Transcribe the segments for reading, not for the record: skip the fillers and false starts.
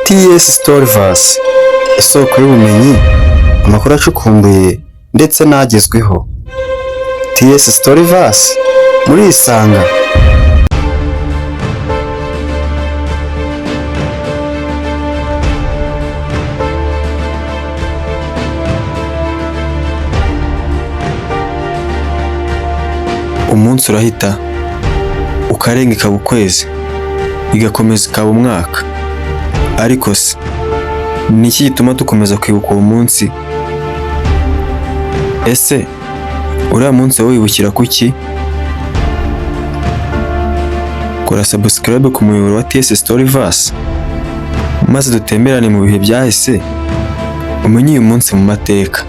TS Storyverse, isoko y'ubumenyi, amakuru acukumbuye ndetse n'agezweho. TS Storyverse, murisanga. Umunsi urahita, ukarenga ikaba ukwezi, igakomeza ikaba umwaka. Ariko se, ni iki gituma dukomeza kwibuka uwo munsi? Ese uriya munsi wowe wibukira kuki? Kora subscribe ku muyoboro wa TS Storyverse, maze dutemberane mu bihe byahise, umenye uyu munsi mu mateka.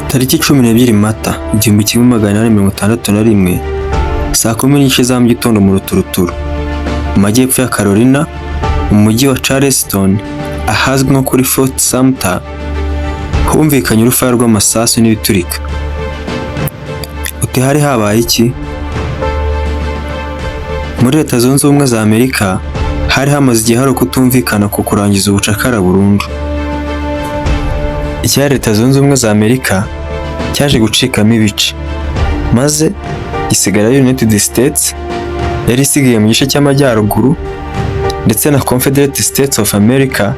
Tariki 12 Mata 1861, saa 10:30 za mu gitondo mu ruturuturu, mu majyepfo ya Carolina, mu mujyi wa Charleston, ahazwi nko kuri Fort Sumter, humvikanye urufaya rw'amasasu n'ibiturika. Uti hari habaye iki? Muri Leta Zunze Ubumwe za Amerika hari hamaze igihe hari ukutumvikana ku kurangiza ubucakara burundu. Icyari Leta Zunze Ubumwe za Amerika cyaje gucikamo ibice, maze gisigara United States yari isigaye mu gice cy'amajyaruguru, ndetse na Confederate States of America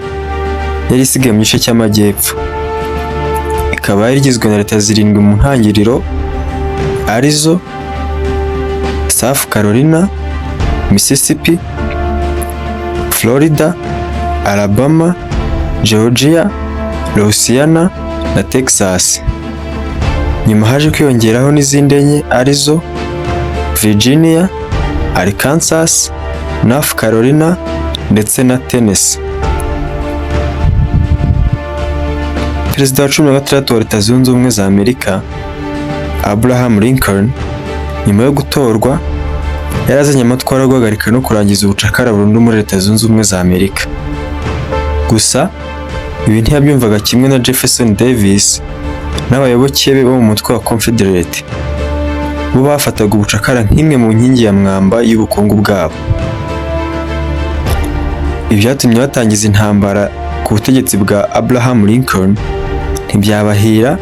yari isigaye mu gice cy'amajyepfo. Ikaba yari igizwe na leta zirindwi mu ntangiriro, arizo South Carolina, Mississippi, Florida, Alabama, Georgia, Louisiana na Texas. Nyuma haje kwiyongeraho n'izindi enye, arizo Virginia, Arkansas, North Carolina ndetse na Tennessee. Perezida wa 16 wa Leta Zunze Ubumwe za Amerika, Abraham Lincoln, nyuma yo gutorwa, yarazanye amatwara yo guhagarika no kurangiza ubucakara burundu muri Leta Zunze Ubumwe za Amerika. Gusa ibi ntiyabyumvaga kimwe na Jefferson Davis n'abayoboke be bo mu mutwe wa Confederate. Bo bafataga ubucakara nk'imwe mu nkingi ya mwamba y'ubukungu bwabo. Ibi byatumye batangiza intambara ku butegetsi bwa Abraham Lincoln, ntibyabahira,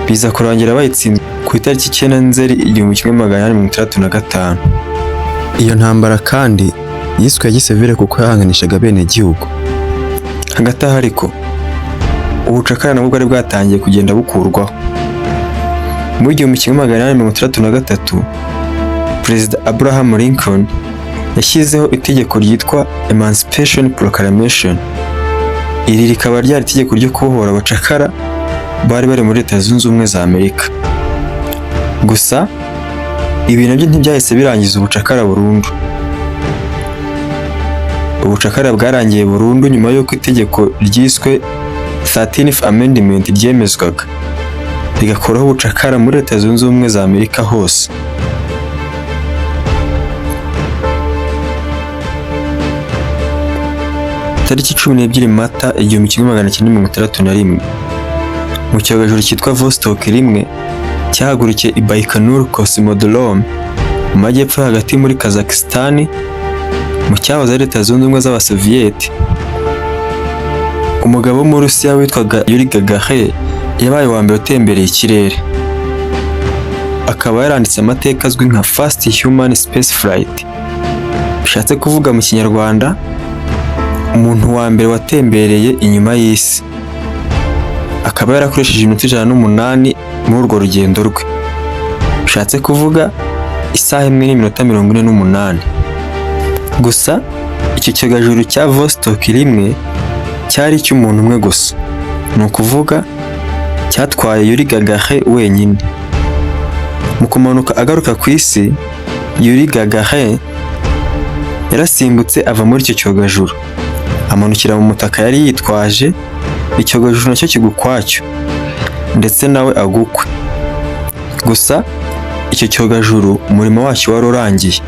biza kurangira bayitsinze ku itariki 9 Nzeri 1865. Iyo ntambara kandi yiswe ya gisivile kuko yahanganishaga abenegihugu. Hagati aho ariko, ubucakara nabwo bwari bwatangiye kugenda bukurwaho. Muri 1863, Perezida Abraham Lincoln yashyizeho itegeko ryitwa Emancipation Proclamation. Iri rikaba ryari itegeko ryo kubohora abacakara bari bari muri Leta Zunze Ubumwe za Amerika. Gusa ibi nabyo ntibyahise birangiza ubucakara burundu. Ubucakara bwarangiye burundu nyuma y'uko itegeko ryiswe 13th Amendment ryemezwaga, rigakuraho ubucakara muri Leta Zunze Ubumwe za Amerika hose. Tariki 12 Mata 1961, mu cyogajuru cyitwa Vostok 1 cyahagurukiye i Baikonur Cosmodrome mu majyepfo yo hagati muri Kazakhstan, mu cyahoze ari Leta Zunze Ubumwe z'Abasoviyeti. Umugabo w'Umurusiya witwaga Yuri Gagarin yabaye uwa mbere utembereye ikirere, akaba yaranditse amateka azwi nka First Human Space Flight, bishatse kuvuga mu Kinyarwanda umuntu wa mbere watembereye inyuma y'isi. Akaba yarakoresheje iminota 108 muri urwo rugendo rwe, bishatse kuvuga isaha imwe n'iminota 48. Gusa icyo cyogajuru cya Vostok 1 cyari icy'umuntu umwe gusa, ni ukuvuga cyatwaye Yuri Gagarin wenyine. Mu kumanuka agaruka ku isi, Yuri Gagarin yarasimbutse ava muri icyo cyogajuru, amanukira mu mutaka yari yitwaje, icyogajuru nacyo kigwa ukwacyo, ndetse nawe agukwe. Gusa icyo cyogajuru umurimo wacyo wari urangiye,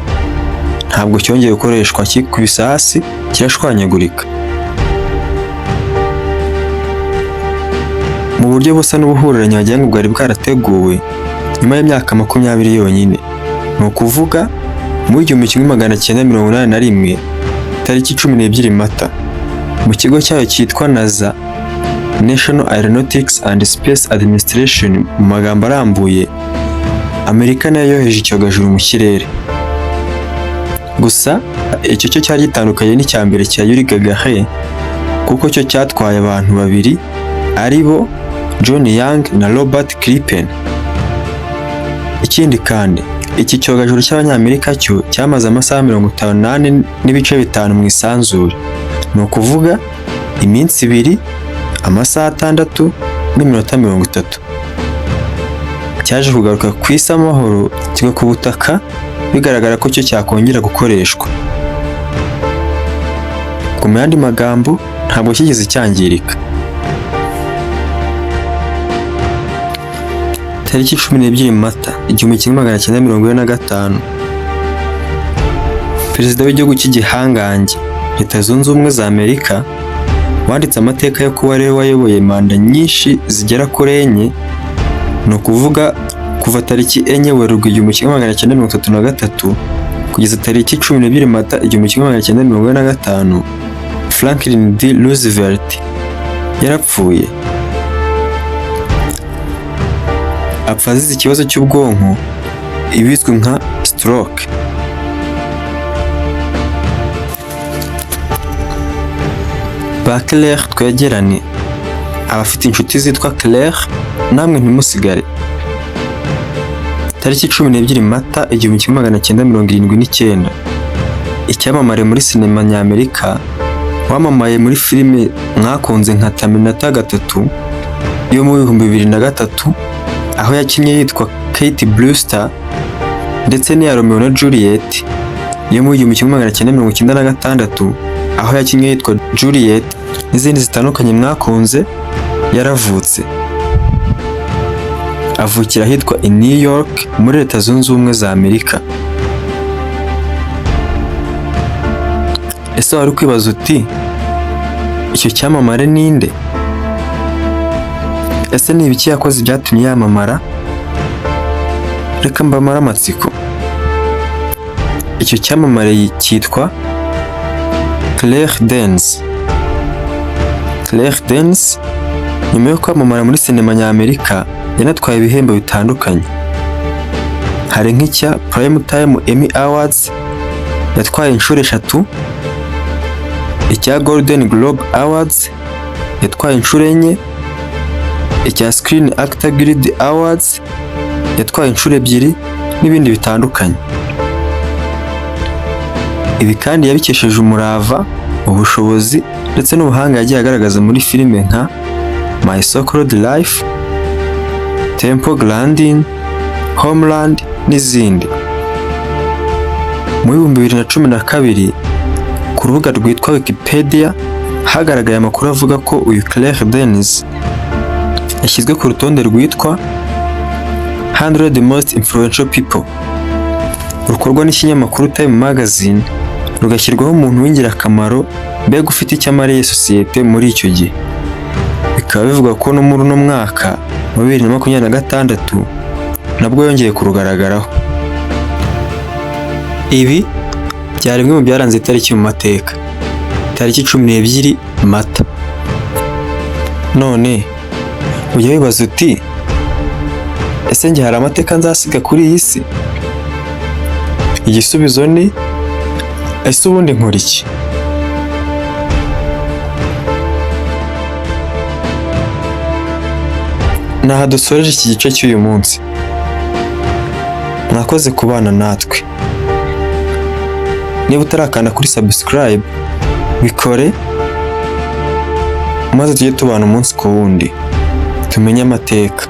ntabwo cyongeye gukoreshwa, kikubise hasi kirashwanyagurika. Mu buryo busa n'ubuhuriranye wagira ngo bwari bwarateguwe, nyuma y'imyaka 20 yonyine, ni ukuvuga Mu 1981, tariki 12 Mata, mu kigo cyayo cyitwa NASA, National Aeronautics and Space Administration mu magambo arambuye, Amerika nayo yoheje icyogajuru mu kirere. Gusa icyo cyo cyari gitandukanye n'icya mbere cya Yuri Gagarin, kuko cyo cyatwaye abantu babiri, ari bo John Young na Robert Crippen. Ikindi kandi, iki cyogajuru cy'Abanyamerika cyo cyamaze amasaha 54.5 mu isanzure, ni ukuvuga iminsi 2, amasaha 6 n'iminota 30. Cyaje kugaruka ku isi amahoro, kigwa ku butaka, bigaragara ko cyo cyakongera gukoreshwa. Ngo mu yandi magambo, ntabwo kigeze cyangirika. Tariki 12 Mata 1945, Perezida w'igihugu cy'igihangange Leta Zunze Ubumwe za Amerika, wanditse amateka yo kuba ariwe wayoboye manda nyinshi zigera kuri enye, ni ukuvuga kuva tariki 4 Werurwe 1933 kugeza tariki 12 Mata 1945, Franklin D. Roosevelt yarapfuye. Apfa azize ikibazo cy'ubwonko, ibizwi nka stroke. Ba Claire twegerane, abafite inshuti zitwa Claire namwe ntimusigare. Tariki 12 Mata 1979, icyamamare muri sinema ny'Amerika, wamamaye muri filime mwakunze nka Terminator 3 yo mu 2003, aho yakinnye yitwa Kate Brewster, ndetse n'iya Romeo na Juliet yo mu 1996, aho yakinnye yitwa Juliet, n'izindi zitandukanye mwakunze, yaravutse. Avukira ahitwa i New York muri Leta Zunze Ubumwe za Amerika. Ese wari kwibaza uti icyo cyamamare ninde? Ese ni ibiki yakoze byatumye yamamara? Reka mbamare amatsiko. Icyo cyamamare cyitwa Claire Danes. Claire Danes nyuma yo kwamamara muri sinema ny'Amerika, yanatwaye ibihembo bitandukanye. Hari nk'icya Primetime Emmy Awards yatwaye inshuro 3, icya Golden Globe Awards yatwaye inshuro 4, icya Screen Actor Guild Awards yatwaye inshuro 2, n'ibindi bitandukanye. Ibi kandi yabikesheje umurava, ubushobozi ndetse n'ubuhanga yagiye agaragaza muri filime nka My So-Called Life, Temple Grandin, Homeland n'izindi. Mu 2012, ku rubuga rwitwa Wikipedia hagaragaye amakuru avuga ko uyu Claire Danes yashyizwe ku rutonde rwitwa 100 Most Influential People, rukorwa n'ikinyamakuru Time Magazine, rugashyirwaho umuntu w'ingirakamaro, mbega ufite icyo amariye sosiyete muri icyo gihe. Bikaba bivugwa ko no muri uno mwaka wa 2026 nabwo yongeye kurugaragaraho. Ibi byari bimwe mu byaranze itariki mu mateka, tariki 12 Mata. None ujya wibaza uti ese njye hari amateka nzasiga kuri iyi si? Igisubizo ni ese ubundi nkora iki? Ni aha dusoreje iki gice cy'uyu munsi. Mwakoze kubana natwe. Niba utarakanda kuri subscribe, bikore maze tujye tubana umunsi ku wundi, tumenye amateka.